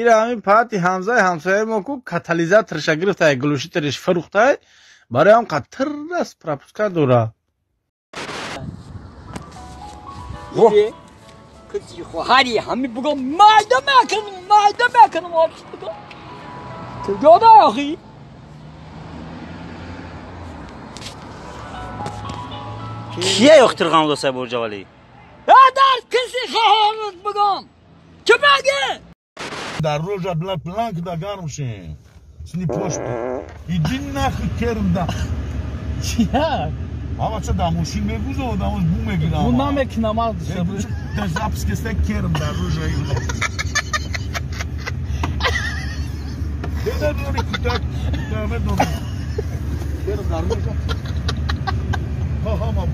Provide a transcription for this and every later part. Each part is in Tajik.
Ира ҳамин паати ҳамзаи ҳамсояи мо ку катализаторша гирифтай, глушиториш фурӯхтай, барои ҳам қатиррас пропуска дора. Хоҳари ҳами бугам майда мекунам, майда мекунам, бугам. Куҷода охи? Кия ёхтирған лоса бурҷавали? Дар киси хоҳарат бугам. Чӣ меги? Дар рожа бланк да гармшин. Сни пошта. Иди нахуй керм да. Чия? Ама ча да мошин мегуза, одамош бу мегирам. Бу намекунам. Да запис кеста керм дар рожа. Деда дори кутак. Да медонам. Керм дар рожа. Ха-ха,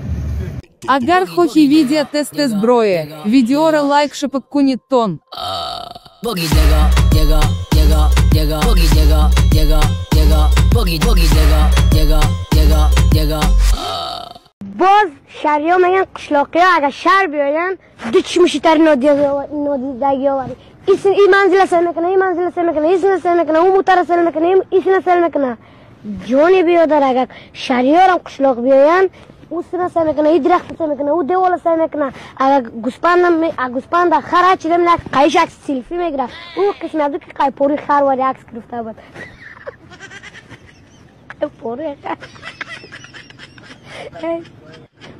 Агар хохи видео тест зброи. Видеора лайк шапок кунит тон. Боги дега, дега, дега, дега, боги дега, дега, дега, боги, боги дега, дега, дега, дега. Боз шаҳриҳо мегӯянд қишлоқиҳо агар шаҳр биёянд ду чишмушитари нодидагӣ оварӣ. Ин манзила сел мекуна, ин манзила сел мекуна, ин сина сел мекуна, ӯ мутара сел мекуна, ин сина сел мекуна. Ҷони биёдар, агар шаҳриҳорам қишлоқ биёянд, ӯ сина сел мекуна, ин дарахта сел мекуна, ӯ девола сел мекуна. Агар гӯспанда хар ҳар чизе мена қайиш акс селфи мегирад. Ӯ қисми аз ӯ ки қайпори хар вари акс гирифта буд. Қайпори хар.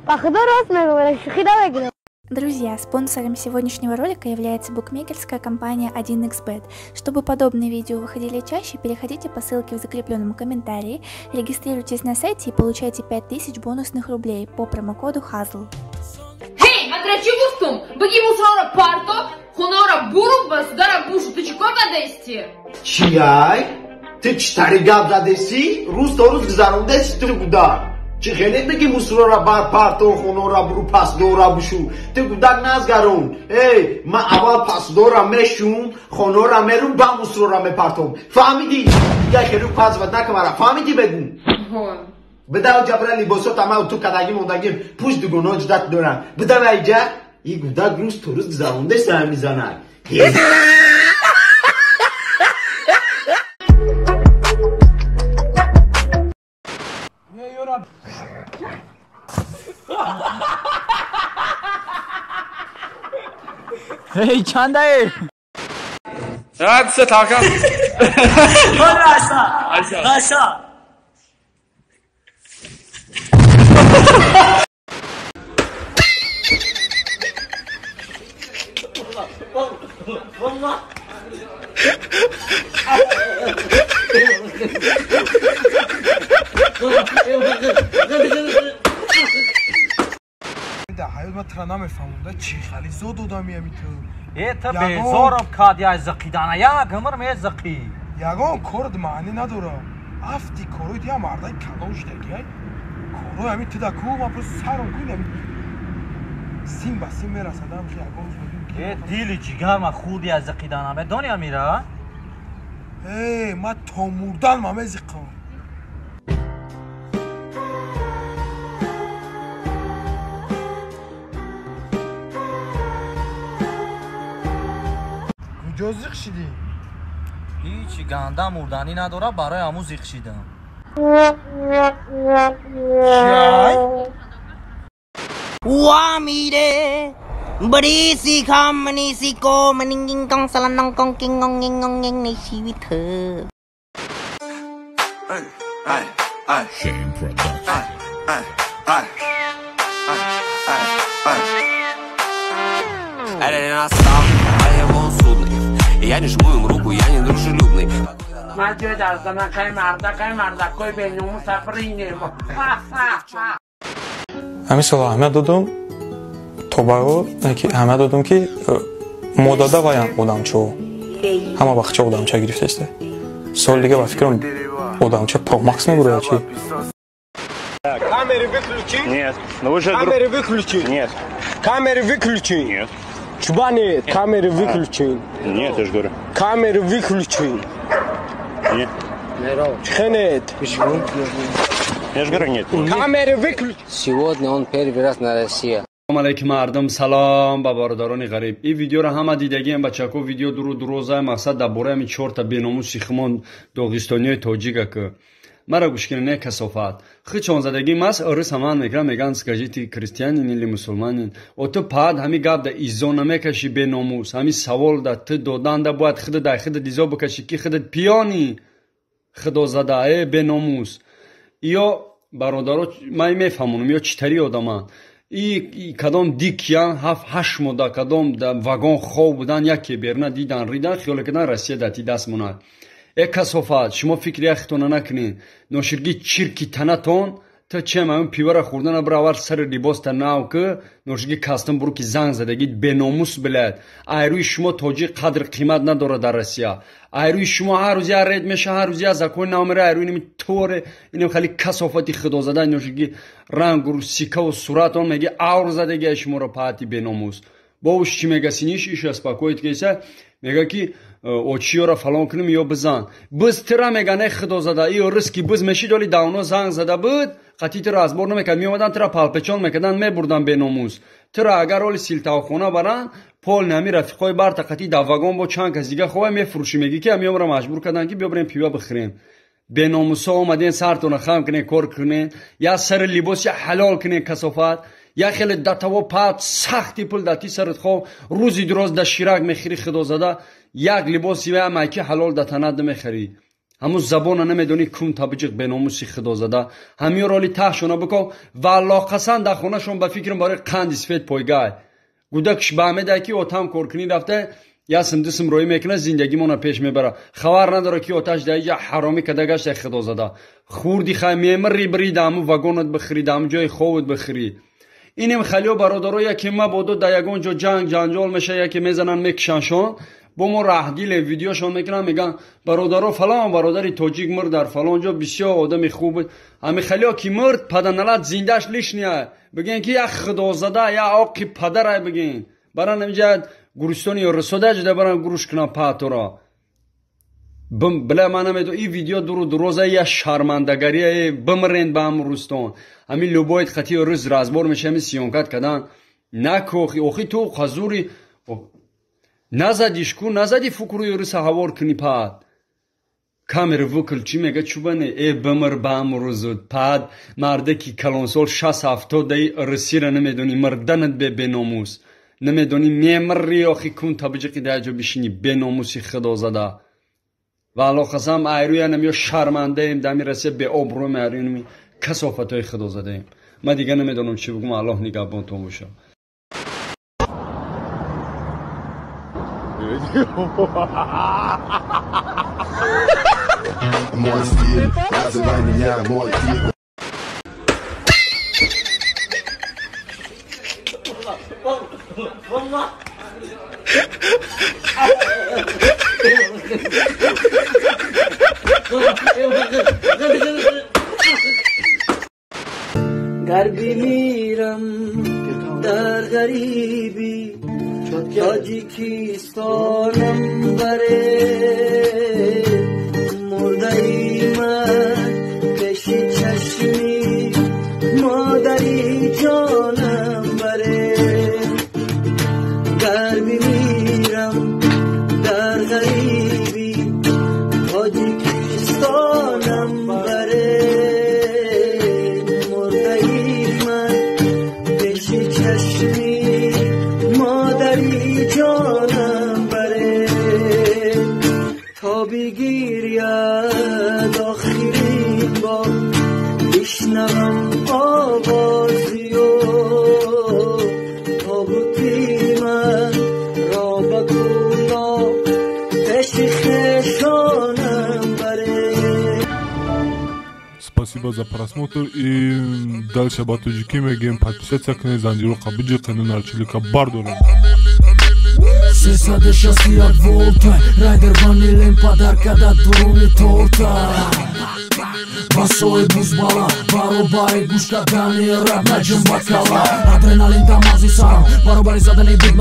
Ба худо рост мегӯям, шӯхӣ намегирам. Друзья, спонсором сегодняшнего ролика является букмекерская компания 1xBet. Чтобы подобные видео выходили чаще, переходите по ссылке в закрепленном комментарии, регистрируйтесь на сайте и получайте 5000 бонусных рублей по промокоду HAZL. Эй, матрачи гуфтум, баги мусора парто, хонора буру басудара бушу, ты чӣ кор кардасти? Чиай? Ты читари гап задеси? Рӯз то рӯз гузарондеси ту гудар. Чӣ хеле бигӣ мусрора бар парто, хонора буру пасдора бушу. Ту гудак назгарон. Эй, ман аввал пасдора мешум, хонора мерум, ба мусрора мепартом. Фаҳмидӣ? Дига хелу пазват накамара. Фаҳмидӣ бегум? Бидав ҷабра либосот ама ту кадагӣ мондагим. Пӯш дугоно ҷудат дорам. Бидав айҷа, и гудак рӯз то рӯз гузарондеса мизанак. Hey, чандай? Hadi Tarkan. Aşağı. Aşağı. Wallah. Да ҳаёт ман тра намефаҳмам, да чӣ хали зод одамиами ту. Э, та безорам кад я зақидана, як гамр ме зақи. Ягон корд маънӣ надора. Афти корои я мардаи калон шудаги ай. Корои ами ту да ку ман просто саром кун ами сим ба сим мерасадам ки ягон рӯз мегӯм ки. Э, дили ҷигар ма хурди аз зақидана, медони амира? Э, ман то мурдан ма мезиқам. Куҷо зиқ шидӣ? Ҳичи ганда мурданӣ надора, барои ҳаму зиқ шидам. Чай? Уамире, бриси камни си ко манинг кong salanong kong king ngong nging ngong nging ในชีวิตเธอ Shame Production. Я не жму им руку, я не дружелюбный. Ҳамин сол аҳамият додум то ба ки аҳамият додум ки модада ваям одамчо ҳама вақтча одамча гирифтаиста. Соли дига ба фикрам одамча промакс мебурояд чи. Камеры выключи. Нет. Ну вы же камеры выключи. Нет. Камеры выключи. Нет. Чубани, камеры выключи. Нет, я же говорю. Камеры выключи. Нет. Чхенет. Я же говорю, нет. Камеры выключи. Сегодня он первый раз на России. Алейкум мардум, салом ба бародарони ғариб. Ин видеоро ҳама дидагием, бачако. Видео дуру дуроза, мақсад дар бораи ҳамин чорта беномуси химон доғистониёи тоҷика, ки мара гӯш кунед, не касофат. Хичон задагӣ мас ырыс ҳаман мекунам, меган: «Скажите, крестьянин или мусулманин?» О, ту паад ҳами гап да изо намекашӣ, беномус. Ҳами савол да ту додан да бояд худат дай худат изо бикашӣ, ки худат пиёни худозада, э беномус. Ё бародаро, ман мефаҳмонам, ё чӣ тари одаманд. И кадом дикиян, ҳафт ҳашт мода кадом вагон хов будан, яке берна дидан, ридан, хиёле кардан Россия дати даст монад. Э касофат, шумо фикри яхтона накунед. Ноширги чирки танатон, ту чем ҳамин пивара хӯрдана бира, аввал сари либоста нав ки, ноширги кастум буру, ки занг задагӣ, беномус, блядь. Айрӯи шумо тоҷик қадр қимат надорад дар Россия. Айрӯи шумо ҳар рӯз я рейд меша, ҳар рӯз я закон нав мера. Айрӯи инами торе, инам хали касофати худозада, ноширги рангу сикаву суратон меги авр задагия шуморо паати, беномус. Бовуш чӣ мега? Синиш иша спокоит кеса, мега ки очиёра фалон кунем ё бизан биз тира, мега. Не худозада, и рис ки биз мешид, оли давно занг зада буд, қатъи тира разбор намекард, меомадан, тира палпечон мекардан, мебурдан, беномус. Тира агар оли силтавхона баранд, пол нами рафиқои барта қатъи дар вагон бо чанд кас дига хова мефурӯшӣ, мегӣ ки ҳамиёмро маҷбур карданд, ки биё пива бихӯрем. Беномусо, омаден сартона хам кунен, кор кунен, я сари либос я ҳалол кунен, касофат. Я хеле датаво пат сахти пул дати сарат хов, рӯзи дуроз да ширак мехӯри, худозада, як либоси я майки ҳалол да танат намехарӣ, ҳамун забона намедонӣ, кун табиҷиқ, беномуси худозада. Ҳамин роли таҳшона биков. Валлоҳ қасам, дар хонашон ба фикрам барои қанди сифед пойгай гудакш баҳмедай, ки отам коркунӣ рафта, ясм дисм роӣ мекунад, зиндагимона пеш мебара. Хабар надора, ки оташ дар иҷа ҳаромӣ када гашта. Худозада, хурди хай, мемирӣ, бирӣ дааму вагонат бихӯрӣ, дааму ҷои ховат бихӯрӣ. Инем халиё, бародаро, яке мабодо дар ягон ҷо ҷанг ҷанҷол меша, яке мезананд, мекушаншон, бо мо раҳдиле видеошон мекунанд, мегӯянд: «Бародаро, фалон бародари тоҷик мурд дар фалон ҷо, бисёр одами хуб буд». Ҳами халиё ки мурд, паданалат зиндаш лишния, бигӯен ки як худозада, як оқи падарай, бигӯен баран инҷа гуристони ёрисода ҷуда баран гуруш кунам паъторо. Била, ман намедонам, ин видео дуру дуроза, я шармандагария. Бимрен ба ҳам рӯстон. Ҳамин любоит хати рӯз разбор меша, ҳамин съёмкат кадан накохи. Охи, ту хазури назадиш ку, назади фукру рӯса ҳавор кунӣ паат. Камера выключи, мега, чубане. Э, бимир ба ҳам рӯзуд паат, марде ки калонсол шаст ҳафтодаи русира намедонӣ, мирданат бе беномус намедонӣ, мемирӣ. Охи, кун табиҷиқи дар ҷо бишинӣ, беномуси худозада. Валло қасам, айрӯянам ё шармандаем, дами Россия беобрӯем, айрӯянами касофатҳои худозадаем. Ман дигар намедонам чӣ бигӯм. Аллоҳ нигаҳбонтон боша. Мой стиль, называй меня мой стиль. Гар бимирам дар ғарибӣ, Тоҷикистонам баре, мурдаи ман пеши чашми модари ҷонам баре. Гар бимирам дар ғарибӣ, Тоҷикистонам баре, мурдаи ман пеши чашми модари ҷонам баре, то бигиряд охирин бор, бишнавам овози ӯ, тобути ман ро ба гулоб пеши хешонам баре. Спасибо за просмотр и дальше ба тоҷикӣ мегӯем: подписаться кунед, занҷироқа биҷиқену нарчилика бардорем. 361 волта, райдер ванилем, подарка да дуруни торта. Басои бузбала, баробари гӯш кардани рап, наҷум бакала, адреналин дар мағзи сарам, баробари задани бит.